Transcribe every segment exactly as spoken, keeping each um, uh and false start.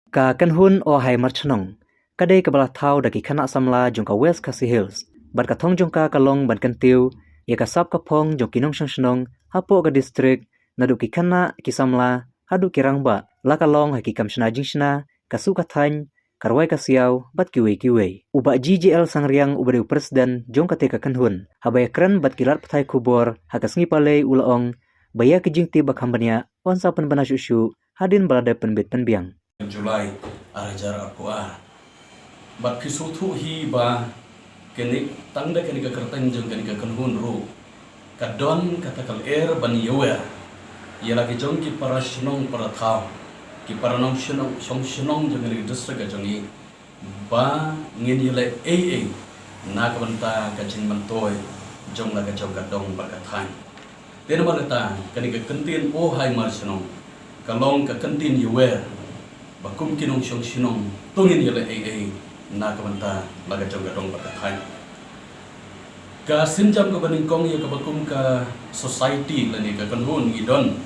Ka kynhun Ohai Marchnong ka dei kaba la thaw da ki khynnah samla jong ka West Khasi Hills, bad ka thong jong ka ka long ban kyntiew ïa ka sap ka phong jong ki nongshong shnong hapoh ka district, naduh ki khynnah, ki samla haduh ki rangbah, la ka long ha ki kam shna jingshna, ka suh ka thaiñ, ka rwai ka siaw, bad kiwei kiwei. U Bah G J L Sangriang uba dei u president jong katei ka kynhun, haba ïakren bad ki lad pathai khubor ha ka sngi Palei u la ong ba ïa ki jingtip ba kham bniah yn sa pynbna shuh shuh hadien ba la dep pynbit pynbiang. July ar hajar arphew ar. Bad phi sngewthuh hi ba kane, tang da kane ka kyrteng jong kane ka kynhun ruh ka don kata ka lyer ban ïawer ïa la ki jong ki para shnong para thaw, ki para nongshong shnong jong kane ka district ka jong i, ba ngin ïaleh ei ei na ka bynta ka jingmyntoi jong la ka jong ka dong bad ka thaiñ. Te namar kata kane ka kyntien Ohai Marchnong ka long ka kyntien ïawer ba kum ki nongshong shnong to ngin ïaleh ei ei na ka bynta la ka jong ka dong bad ka thaiñ. Ka sienjam kaba nyngkong ïa kaba kum ka society lane ka kynhun ngi don,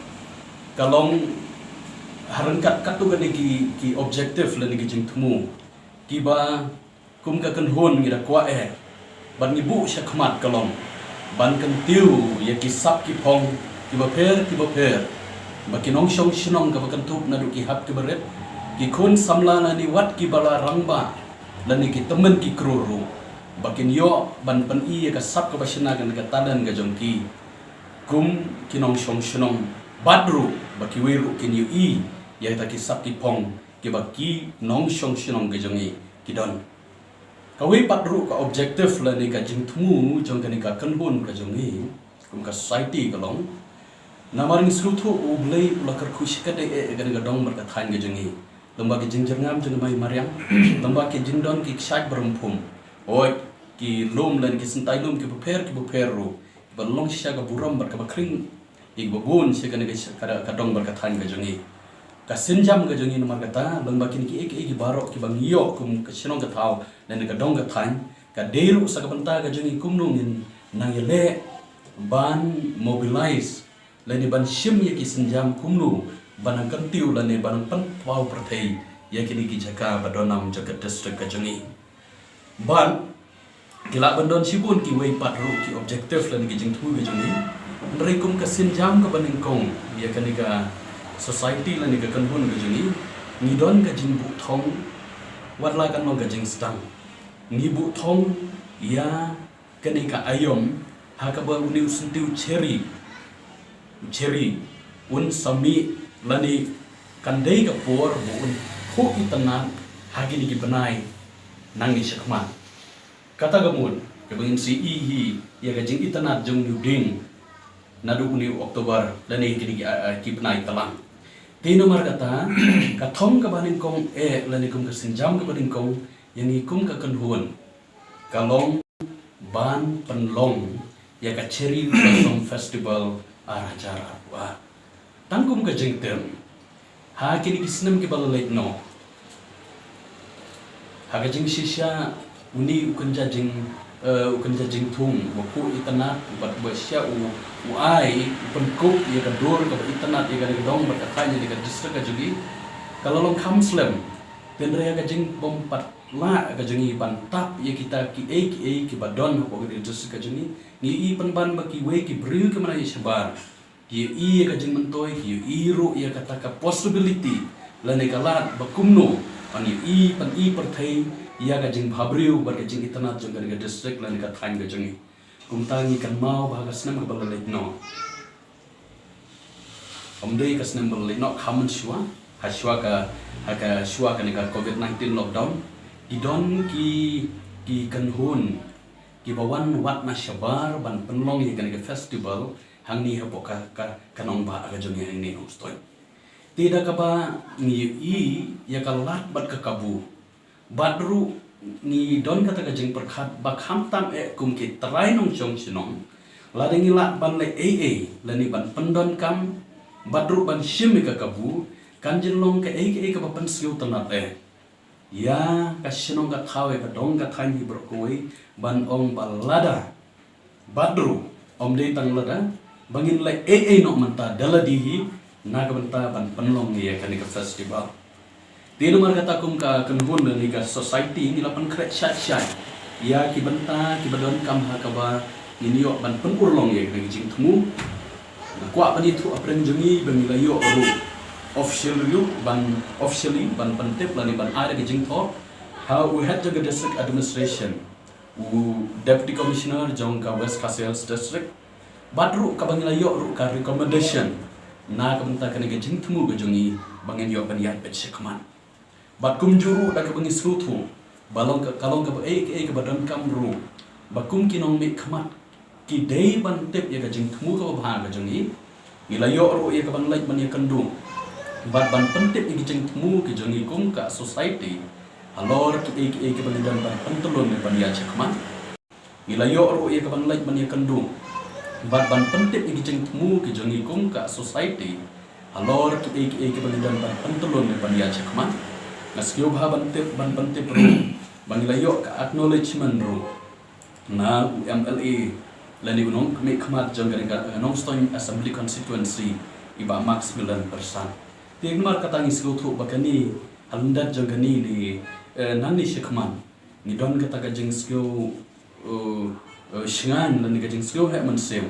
ka long ha ryngkat katto katne ki, ki objective lane ki jingthmu kiba kum ka kynhun ngi da kwah eh bad ngi buh shakhmat ka long ban kyntiew ïa ki sap ki phong kiba pher kiba pher ba ki nongshong shnong kaba kynthup naduh ki hap kiba rit, ki khun samla lane wat kiba la rangbah lane ki tymmen ki kru ruh, ba kin ïoh ban pyni ïa ka sap kaba shna kane ka talent ka jong ki kum ki nongshong shnong, bad ruh ba kiwei ruh kin ïohi ïa kita ki sap ki phong kiba ki nongshong shnong ka jong i ki don. Kawei pat ruh ka objective lane ka jingthmu jong kane ka kynhun ka jong i kum ka society ka long, namar ngi sngewthuh U Blei u la kyrkhu shikatdei eh ïa kane ka dong bad ka thaiñ ka jong i lyngba ki jingjyrngam jong ka Mai Mariang, lyngba ki jingdon ki kshaid ba rymphum, hooid, ki lum lane ki syntai lum kiba pher kiba pher ruh, kiba long shisha ka burom bad kaba khring ïa kiba bun sha kane ka, ka, ka dong bad ka thaiñ ka jong i. Ka sienjam ka jong i namar kata lyngba kine kiei kiei baroh kiba ngi ïoh kum ka shnong ka thaw lane ka dong ka thaiñ, ka dei ruh sa ka bynta ka jong i kumno ngin nang ïaleh ban mobilize lane ban shim ïa ki sienjam kumno ban nang kyntiew lane ban nang pynpaw pyrthei ïa kine ki jaka ba don nam jong ka district ka jong i. Bad ki lah ban don shibun kiwei pat ruh ki objective lane ki jingthmu ka jong i. Hynrei kum ka sienjam kaba nyngkong ïa kane ka society lane ka kynhun ka jong i, ngi don ka jingbuh thong, wat la kan long ka jingsdang, ngi buh thong ïa kane ka aïom ha kaba une u syntiew Cherry, Cherry un sa mih lane kan dei ka por ba un phuh itynnad ha kine ki bnai nangne shakhmat. Kata ka mut kaba ngin sa ïohi hi ïa ka jingitynnad jong une u dieng naduh une u October lane kine ki, ah, ah, ki bnai tlang. Te namar kata ka thong kaba nyngkong eh lane kum ka sienjam kaba nyngkong ïa ngi kum ka kynhun ka long ban pynlong ïa ka Cherry Blossom Festival ar hajar arphew ar. Tang kum ka jingtem, ha kine ki snem kiba la leit noh, ha ka jingshisha une u kynja jing, eh, u kynja jingthung uba phuh itynnad, uba, uba shisha u, u ai, u pynkup ïa ka dur kaba itynnad ïa kane ka dong bad ka thaiñ ïa kane ka district ka jong i, ka la long kham slem. Hynrei ha ka jingbym pat lah ka jong i ban tap ïa kita kiei kiei kiba don hapoh ka district ka jong i, ngi ïohi pynban ba kiwei ki briew kiba na ïa shabar ki ïohi ïa ka jingmyntoi, ki ïohi ruh ïa kata ka possibility lane ka lad ba kumno ban ïohi, ban pyni pyrthei ïa ka jingbhabriew bad ka jingitynnad jong kane ka district lane ka thaiñ ka jong i. Kumta ngi kynmaw ba ha ka snem kaba la leit noh, ym dei ka snem ba la leit noh, kham mynshuwa, ha shuwa ka, ha ka shuwa kane ka covid nineteen lockdown, ki don ki, ki kynhun kiba wan wad na shabar ban pynlong ïa kane ka festival hangne hapoh ka, ka, ka nongbah ka jong ngi hangne Nongstoiñ. Te da kaba ngi ïohi ïa ka lad bad ka kabu, bad ruh ngi don kata ka jingpyrkhat ba khamtam eh kum ki trai nongshong shnong, lada ngi lah ban leh ei ei lane ban pyndonkam bad ruh ban shim ïa ka kabu, kan jin long kaei kaei kaba pynsngewtynnad eh ïa ka shnong ka thaw, ïa ka dong ka thaiñ hi baroh kawei, ban ong ba lada, bad ruh ym dei tang lada, ba ngin leh ei ei noh mynta da lade hi na ka bynta ban pynlong ïa kane ka festival. Te namar kata kum ka kynhun lane ka society ngi la pynkhreh shai shai ïa ki bynta kiba donkam ha kaba ngin ïoh ban pynurlong ïa ka jingthmu. Nga kwah ban ïathuh ha pdeng jong ngi ba ngi la ïoh ruh official ruh ban officially ban pyntip lane ban ai ka jingthoh ha u head jong ka district administration, u deputy commissioner jong ka West Khasi Hills District. Bad ruh kaba ngi la ïoh ruh ka recommendation na ka bynta kane ka jingthmu ka jong ngi ba ngin ïoh ban ïaid beit shakhmat. Bad kumjuh ruh da kaba ngi sngewthuh ba long ka, ka long kaba ei ei kaba donkam ruh ba kum ki nongmihkhmat ki dei ban tip ïa ka jingthmu kaba bha ka jong ngi. Ngi la ïoh ruh ïa kaban leit ban ïakynduh bad ban pyntip ïa ka jingthmu ka jong ngi kum ka society halor ki ei ki ei kaba ngi don ban pyntlun ne ban ïaid shakhmat. Ngi la ïoh ruh ïa kaban leit ban ïakynduh bad ban pyntip ïa ka jingthmu ka jong ngi kum ka society halor ki ei ki ei kaba ngi don ban pyntlun ne ban ïaid shakhmat. Nga sngewbha ban tip, ban pyntip ruh ba ngi la ïoh ka acknowledgement ruh na u M L A lane u nongmihkhmat jong kane ka Nongstoiñ Assembly Constituency, i Bah Maximilian Pyrsad. Te namar kata ngi sngewthuh ba kane ha lyndet jong kane ne, eh, nangne shakhmat ngi don kata ka jingsngew, eh, eh, shngaiñ lane ka jingsngew heh mynsiem.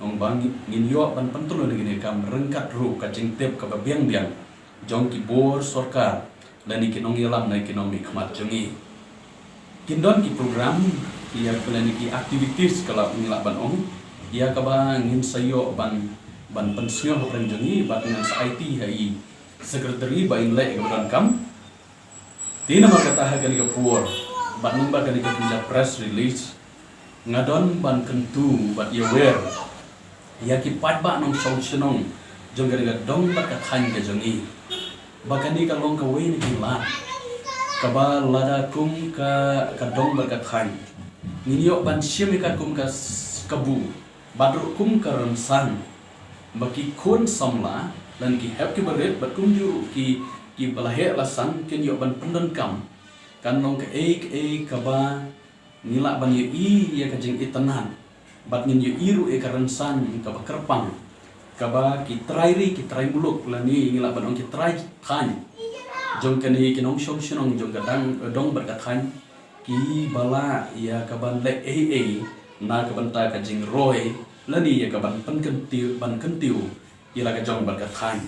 Nongba ngi, ngin ïoh ban pyntlun ïa kane ka kam ryngkat ruh ka jingtip kaba biang biang jong ki bor sorkar lane ki nongïalam ne ki nongmihkhmat jong ngi. Kin don ki program ïa ka lane ki activities ka la ngi lah ban ong ïa kaba ngin sa ïoh ban, ban pynsngew ha pdeng jong ngi bad ngin sa aiti ha i secretary ba in leh ïa kaba donkam. Te namar kata ha kane ka por bad namar kane ka kynja press release nga don ban kyntu bad ïawer ïa ki paidbah nongshong shnong jong kane ka dong bad ka thaiñ ka jong ngi ba kane ka long kawei na ki lad kaba lada kum ka, ka dong bad ka thaiñ ngin ïoh ban shim ïa ka kum ka s-, kabu bad ruh kum ka rynsan ba ki khun samla lane ki hep ki barit bad kumjuh ruh ki, kiba la heh la san kin ïoh ban pyndonkam. Kan long kaei kaei kaba ngi lah ban ïohi ïa ka jingitynnad bad ngin ïohi ruh ïa ka rynsan kaba kyrpang kaba ki trai ri ki trai muluk lane ngi lah ban ong ki trai thaiñ jong kane ki nongshong shnong jong ka dang, dong bad ka thaiñ kiba lah ïa kaban leh ei ei na ka bynta ka jingroi lane ïa kaban pynkyntiew, ban kyntiew ïa la ka jong bad ka thaiñ.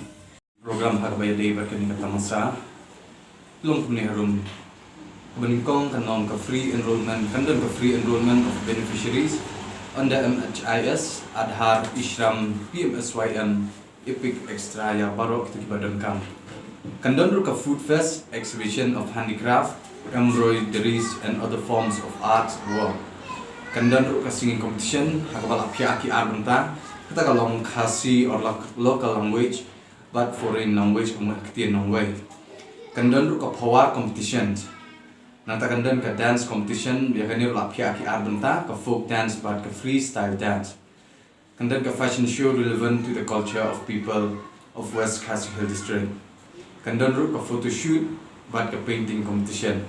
Program ha kaba ïadei bad kane ka tamasa long kumne harum. Kaba nyngkong kan long ka free enrollment, kan don ka free enrollment of beneficiaries under M H I S, Aadhaar, e-Shram, P M S Y M, EPIC, extra ïa baroh kita kiba donkam. Kan don ruh ka food fest, exhibition of handicraft, embroideries and other forms of arts work. Kan don ruh ka singing competition ha kaba la phiah ki ar bynta, kata ka long Khasi or lo-, local language bad foreign language kum ka ktien nongwei. Kan don ruh ka phawa competition. Nangta kan don ka dance competition, ïa kane ruh la phiah ki ar bynta, ka folk dance bad ka freestyle dance. Kan don ka fashion show relevant to the culture of people of West Khasi Hills District. Kan don ruh ka photo shoot bad ka painting competition.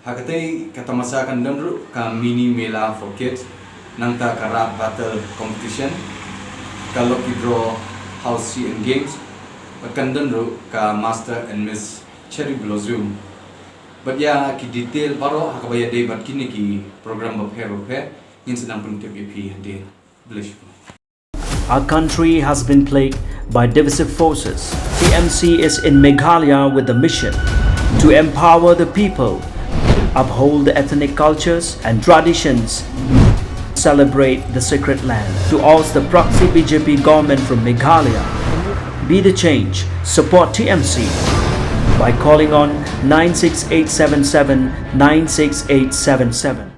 Ha katei ka tamasa kan don ruh ka mini mela for kids, nangta ka rap battle competition, ka lucky draw house C N games, bad kan don ruh ka master and miss cherry blossom. Bad ïa ki detail baroh ha kaba ïadei bad kine ki program bapher bapher ngin sa nang pyntip ïa phi hadien. Bless you. Our country has been plagued by divisive forces. T M C is in Meghalaya with the mission to empower the people, uphold the ethnic cultures and traditions, celebrate the sacred land, to oust the proxy B J P government from Meghalaya. Be the change. Support T M C by calling on nine six eight seven seven nine six eight seven seven.